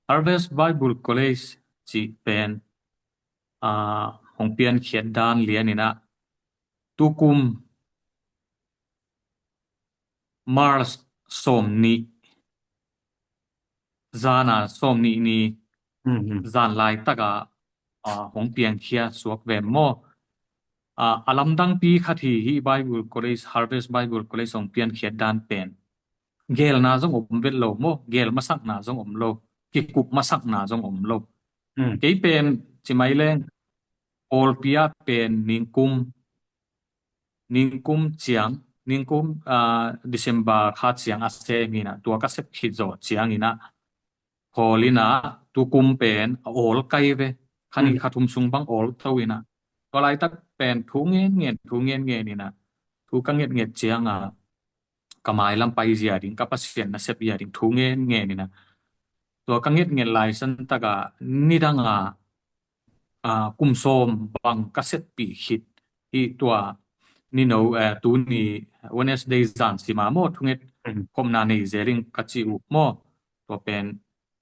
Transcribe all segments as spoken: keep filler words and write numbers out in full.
Harvest Bible College cih pen, ah, hong piankhiat dan lian inah, tukum March sawm nih, zana sawm nih ni, zan laitaka, ah, hong piangkhia suak ve maw. Ah, a lamdangpi khat hi, hih Bible College, Harvest Bible College hong piankhiat dan pen. Gelna zong om vet lo maw, gel masakna zong om lo, kikup masakna zong om lo. Kei pen, ci mai leng, pawlpi ah pen ningkum, ningkum ciang, ningkum, ah, December kha ciang a sem inah, tua ka sep khit zawh ciang inah, khawl inah, tukum pen a awl kai ve, kha nih kha thum sung bang awl to inah, tua laitak pen thu ngen ngen, thu ngen ngen inah, thu ka nget nget cianga, ka mailam pai zia ding, ka Pasian nasep zia ding thu ngen ngen inah, tua ka nget nget laisan taka nidanga, ah, kum sawm bang ka setpih khit hi. Tua nino, eh, tuni Wednesday zan sima maw, thunget khopna nei zel ing ka ci uh maw. Tua pen,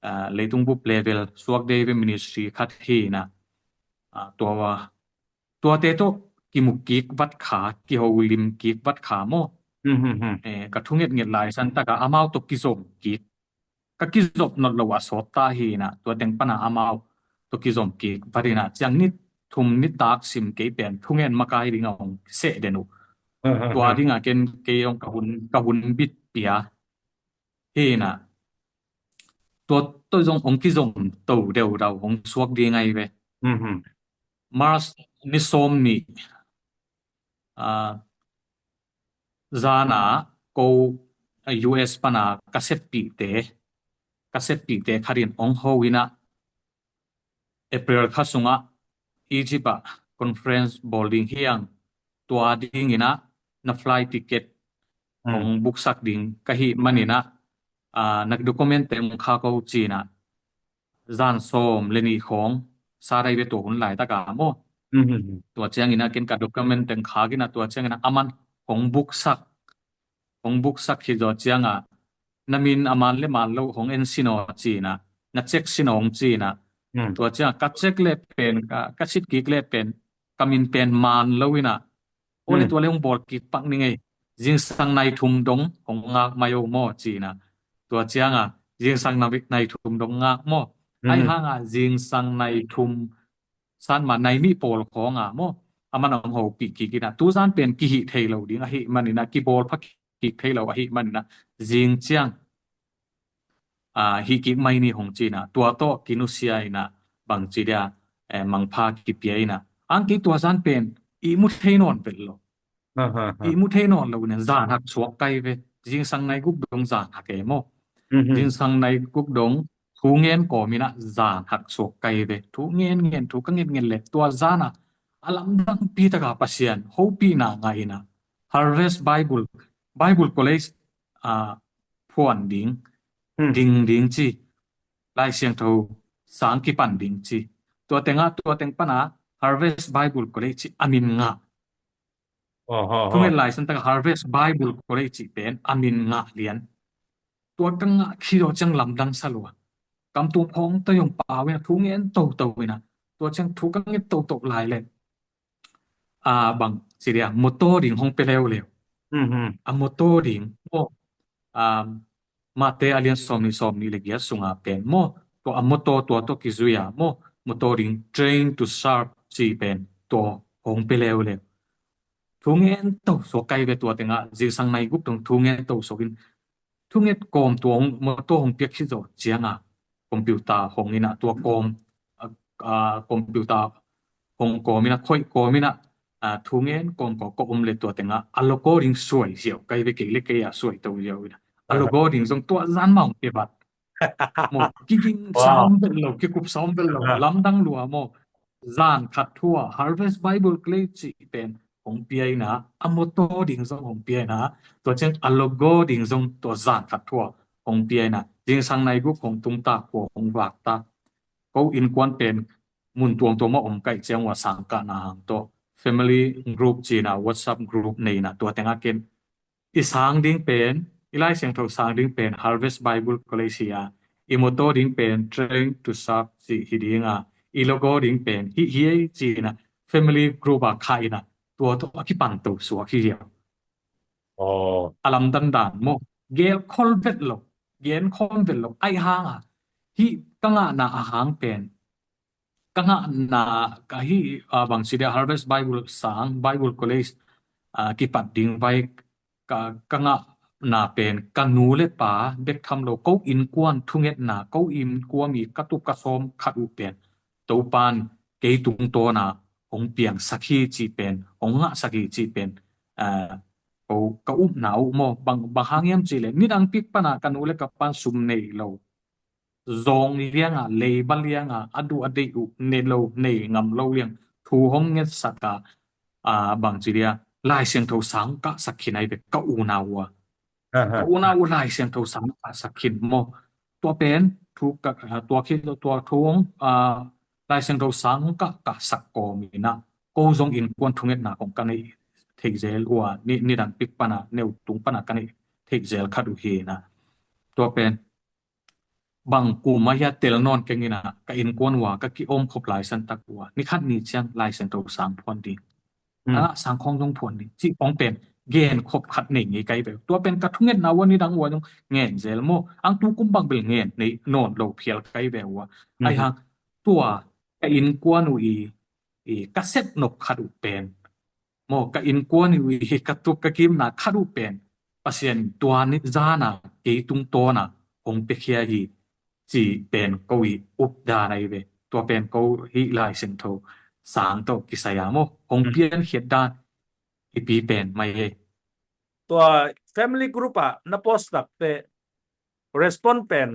ah, leitung bup level suak dei ve ministry khat hi inah, ah, tua, tuate tawh kimu kik vat kha, kiholim kik vat kha maw. Eh, ka thunget nget laisan taka amau tawh kizom kik, ka kizop not lo a sawt ta hi inah, tua teng pana amau tawh kizom kik vat inah, ciang ni thum ni tak sim kei pen thungen makai dinga hong seh den uh. Tua dinga ken kei hong ka hun, ka hun bit pia hi inah, tua tawh zong hong kizom to deudau hong suak ding ahi ve. March ni sawm nih, ah, zana ko, ah, U S pana ka setpihte, ka setpihte khatin hong ho inah, April kha sungah Egypt ah conference bawl ding hi ang, tua ding inah na flight ticket hong buksak ding ka hih man inah, ah, na document te hong kha ko ci inah, zan sawm le nih khawng sa dai ve tua hun laitaka maw. Tua ciang inah ken ka document teng khak inah, tua ciang inah aman hong buksak, hong buksak khit zawh cianga, na min a man le man lo hong en sin aw ci inah, na check sin aw hong ci inah. Tua cianga ka check le pen, ka, ka sit kik le pen, ka min pen man lo inah, aw le tua le hong bawl kik pak ni ngei. Zingsang nai thum dong hong ngak mai o maw ci inah. Tua cianga zingsang nai, nai thum dong ngak maw. Ai hanga zingsang nai thum, san ma nai nih pawl khawnga maw, aman hong hopih kik inah, tuzan pen kihih thei lo ding ahih man inah, kibawl pha kik thei lo ahih man inah, zing ciang, ah, hih kik mai ni hong ci inah, tua tawh kinusia inah, bang ci dia, eh, mangpha kipia inah. Ang kei tua zan pen ihmu thei nawn vet lo. Ihmu thei nawn lo inah, zan hak suak kai ve. Zingsang nai guk dong zan hak e maw. Zingsang nai guk dong thu ngen kawm inah zan hak suak kai ve. Thu ngen ngen, thu ka nget nget le tua zana a lamdangpi taka Pasian hopihna ngah inah, Harvest Bible, Bible College, ah, phuan ding, ding ding ci, Lai Siangtho sang kipan ding ci. Tua tengah, tua teng pana Harvest Bible College ci a min ngah. Thunget laisan taka Harvest Bible College ci pen a min ngah lian. Tua ka ngah khit zawh ciang lamdang sa lua. Kam tung phawng ta zong pau inah, thu ngen toto inah. Tua ciang thu ka nget toto lai le, ah, bang ci dia, motor ding hong pia leuleu. A motor ding maw, ah, Mate a lian sawm nih, sawm nih le giat sunga pen maw, tua a motor tua tawh kizui a maw, motor ding Train to Serve ci pen tua hong pia leuleu. Thu ngen to suak kai ve tua tengah, zingsang nai guk dong thu ngen to suak in, thu nget kawm tua hong, motor hong piak khit zawh cianga, computer hong inah, tua kawm, ah, ah, computer hong kawm inah, khoih kawm inah, ah, thu ngen kawm kawm ka om le tua tengah a logo ding suai ziau kai ve, kei le kei a suai to ziau inah. A logo ding zong tua zan mah hong pia vat. Maw, kiging sa om vet lo, kikup sa om vet lo, lamdang lua maw. Zan khat thu a Harvest Bible College cih pen hong pia inah, a motor ding zong hong pia inah, tua ciang a logo ding zong tua zan khat thu a hong pia inah, zingsang nai guk hong tung ta, khua hong vak ta. Ko innkuan pen mun tuamtuam a om kaih ciang ua, sangkahna hang tawh family group ci inah, WhatsApp group nei inah, tua tengah ken i sang ding pen, i Lai Siangtho sang ding pen Harvest Bible College hi a, I motto ding pen train to serve cih hi ding a, i logo ding pen hih hi ei ci-in a, family group a kha in a, tua tawh a kipan to suak hi hiam? Aw. A lamdang dan maw, gel khol vet lo, gen khol vet lo, ahi hang a, hih ka ngahna a hang pen, ka ngahna, ka hih, ah, bang ci dia, Harvest Bible sang, Bible College, ah, kipat ding vai, ka, ka ngahna pen, ka nu le pa bek tham lo, ko innkuan thungetna, ko innkuan mi ka tup ka sawm khat uh pen, Topan kei tungtawn a hong piangsak hi cih pen, hong ngahsak hi cih pen, ah, ko, ka upna uh maw, bang, bang hang hiam cih leh, nidang pik pan a ka nu le ka pan sum nei lo, zawng liang a, leiba liang a, a duh a deih uh ne lo, nei ngam lo liang, thu hong ngetsak a, ah, bang ci dia, Lai Siangtho sang kahsak khin ahi ve, ka unau uh a. Ka unau uh Lai Siangtho sang kahsak khin maw. Tua pen, thu ka, ah, tua khi, tua thu hong, ah, Lai Siangtho sang hong kah, kahsak kawm in a, ko zong innkuan thungetna kong ka neih theih zel uh a, ni, nidang pik pan a, neu tung pan a ka neih theih zel khat uh hi in a. Tua pen, bang kum a hia tel nawn keng in a, ka innkuan uh a ka ki-om khop lai san tak uh a, ni khat ni ciang Lai Siangtho sang phuan ding. A ngah sang khawng zong phuan ding. Cih khawng pen gen khop khat nei ngei ka hi ve. Tua pen ka thungetna uh a, nidang uh a zong ngen zel maw. Ang tu kum bang bel ngen nei nawn lo phial ka hi ve uh a. Ahi hang tua ka innkuan uh i, i ka sep nop khat uh pen maw, ka innkuan uh i ka tup ka kimna khat uh pen Pasian in tua ni zan a kei tungtawn a hong piakhia hi cih pen ko i updan ahi ve. Tua pen ko hih Lai Siangtho sang tawh kisai a maw, hong piankhiat dan i pi pen mai hi. Tua family group ah na post tak teh respond pen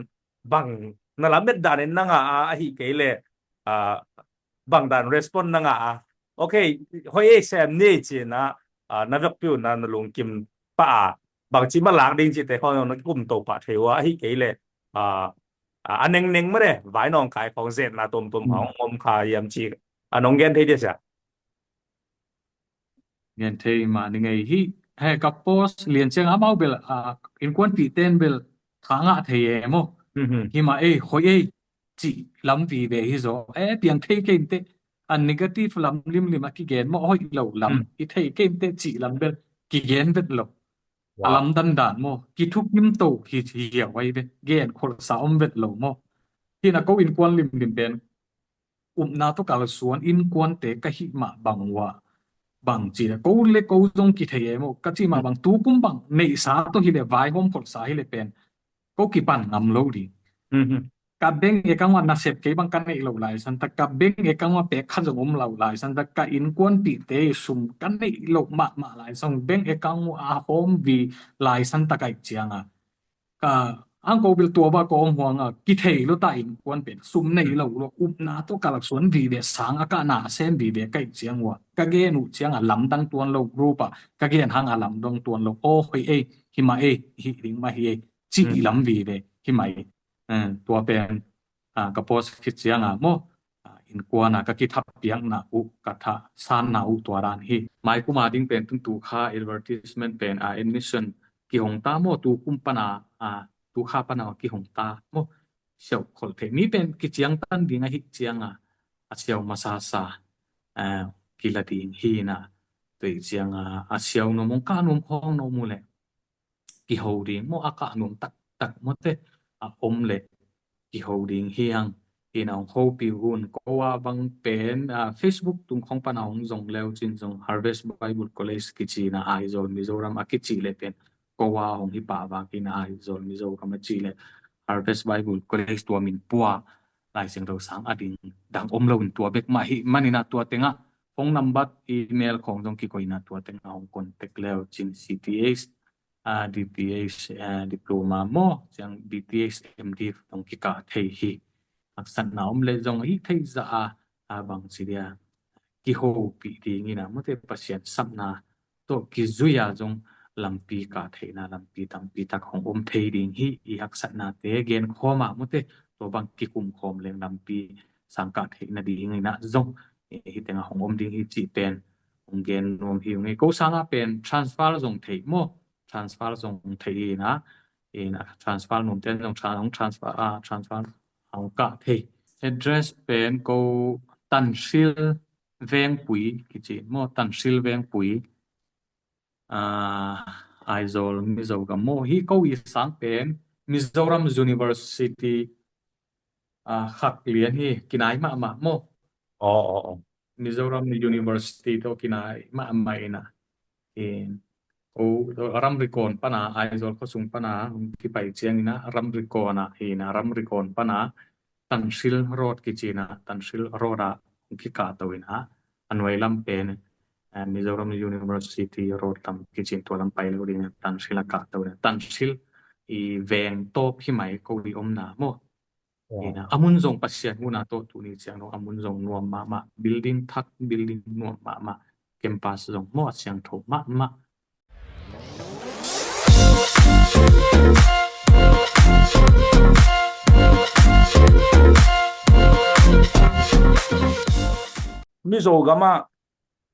bang na lamet danin na ngah a, ahi kei leh, ah, bang dan respond na ngah a? Ok, hoih ei sem ni ci-in a, ah, na vekpi uh na, na lungkim pah a, bang ci ma lak ding cihte khawng na kikum to pah thei uh a, ahi kei leh, ah, ah, a nengneng mah le vai nawngkai khawng zetna tomtom khawng om kha hiam ci a nong gen thei dia sia? Gen thei mah ni ngei hi. He ka post lian ciang amau bel, ah, innkuanpihte in bel tha ngah thei e maw. Hi mah ei, hoih ei cih lam vive hi zaw. E, piang thei kei inteh, a negative lam limlim a kigen maw, hoih lo lam i thei kei inteh cih lam bel kigen vet lo. A lamdang dan maw, kithukim to hi, hi hiau ahi ve. Gen kholsa om vet lo maw. Hi na ko innkuan limlim pen upna tawh kalsuan innkuante ka hih mah bang uh a, bang ci le ko le ko zong kithei e maw, ka cih mah bang tu kum bang neihsa tawh hi leh, vaihawm kholsa hi leh pen ko kipan ngam lo ding. Ka bank account ah nasep kei bang ka neih loh lai san tak, ka bank account ah pek khat zong om lo lai san tak, ka innkuanpihte sum ka neih loh mahmah lai san, bank account ah a hawm vi lai san tak ahih ciang a, ka ang ko bil tua ba ka om huang a, kithei lo ta innkuan pen, sum nei lo lo, upna tawh kalsuan vive, sang a kahna a sem vive ka hih ciang uh a, ka gen uh ciang a lamdang tuan lo, group ah ka gen hang a lamdang tuan lo, aw hoih ei, hi mah ei, hih ding mah hi ei, cih lam vive hi mah ei. Eh, tua pen, ah, ka post khit ciang a maw, ah, innkuan a ka kithapiakna uh, ka thasanna uh tua dan hi. Mai kum a ding pen tun tu kha advertisement pen, ah, admission kihong ta maw, tu kum pan a, ah, tu kha pan a kihong ta maw. Siau khol thei mi pen kiciangtan ding ahih ciang a, a siau masa sa, ah, kila ding hi na. Tua ahih ciang a, a siau nuam hong kah nuam khawng na om uh leh kiho ding maw, a kah nuam taktak maw te, a om leh kiho ding hi hang. Hi na, hong hopih un. Ko a bang pen, ah, Facebook tung khawng pan a hong zong le uh cin zong, Harvest Bible College kici na, Aizawl Mizoram a kici leh pen ko a hong hi pah vak in, Aizawl Mizoram a ci leh Harvest Bible College tua min pua, Lai Siangtho sang a ding dang om lo in, tua bek mah hi manin a, tua teng ah phone number, email khawng zong kikoih in a, tua teng ah hong contact le uh cin. C T H, ah, D T H, ah, diploma maw, ciang D T H M Div zong kikah thei hi. Haksatna om leh zong hi thei zah a, ah, bang ci dia, kihopih ding in a maw te, Pasian sapna tawh kizui a zong lampi kah theihna lampi tampi tak hong om thei ding hi. I haksatnate gen khawm a maw te, tua bang kikum khawm leng lampi sang kah theihna ding in a zong, eh, hi teng ah hong om ding hi cih pen hong gen nuam hi ung ei. Ko sang a pen transfer zong thei maw, transfer zong thei hi na, Ina transfer nuam ten zong tra-, hong transfer, ah, transfer hong kah thei. Address pen ko Tanhril Vengpui kici maw, Tanhril Vengpui. Ah, Aizawl Mizo gam maw. Hih ko i sang pen Mizoram University, ah, khak lian hi, kinai mahmah maw. Aw, aw, aw. Mizoram University tawh kinai mahmah ina. In, o, Ramrikawn pana, Aizawl khuasung pana hong kipai ciang ina, Ramrikawn ah ina, Ramrikawn pana Tanhril Road kici ina, Tanhril Road ah hong kikahto ina. A nuai lam pen, eh, Mizoram University Road lam kici in tua lam pai lo ding ina, Tanhril ah kahto ina. Tanhril i veng tawp hi mai ko i omna maw. Ina, a mun zong Pasian huna tawh tuni ciang lo, a mun zong nuam mahmah, building thak, building nuam mahmah, campus zong maw a siangtho mahmah. Mizo gamah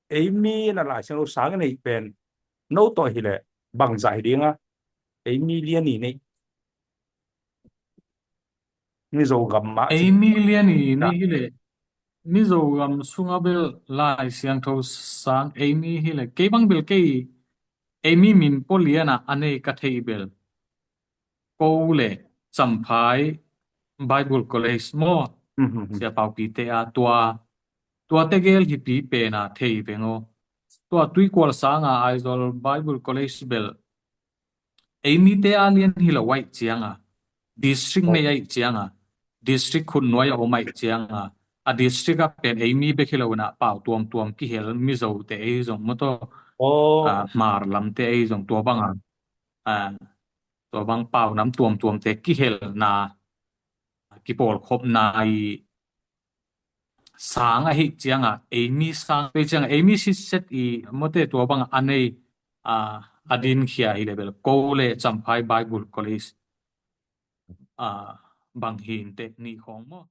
ei mi na Lai Siangtho sang nei pen no tawh hileh bangzah hi dinga, ei mi lian i nei. Mizo gam mah ei mi lian i nei hileh, Mizo gam sunga bel Lai Siangtho sang ei mi hileh, kei bang bel kei ei mi min pua liana a nei ka thei bel ko le Champhai Bible College maw. Sia Paupi te a tua, tua tegel hipi pena thei veng aw. Tua Tuikual sanga Aizawl Bible College bel ei mite a lian hi lo aih cianga, district nei aih cianga, district khut nuai a om aih cianga, a district a pen ei mi bek hi lo ina pau tuamtuam kihel Mizo te ei zong maw taw, ah, Hmar lam te ei zong tua banga, ah, tua bang pau nam tuamtuam te kihelna, kipawlkhopna i sang ahi cianga, ei mi sang pe cianga, ei mi sitset i maw te tua banga a nei, ah, a dinkhia i le bel ko le Champhai Bible College, ah, bang hi in te ni khong maw.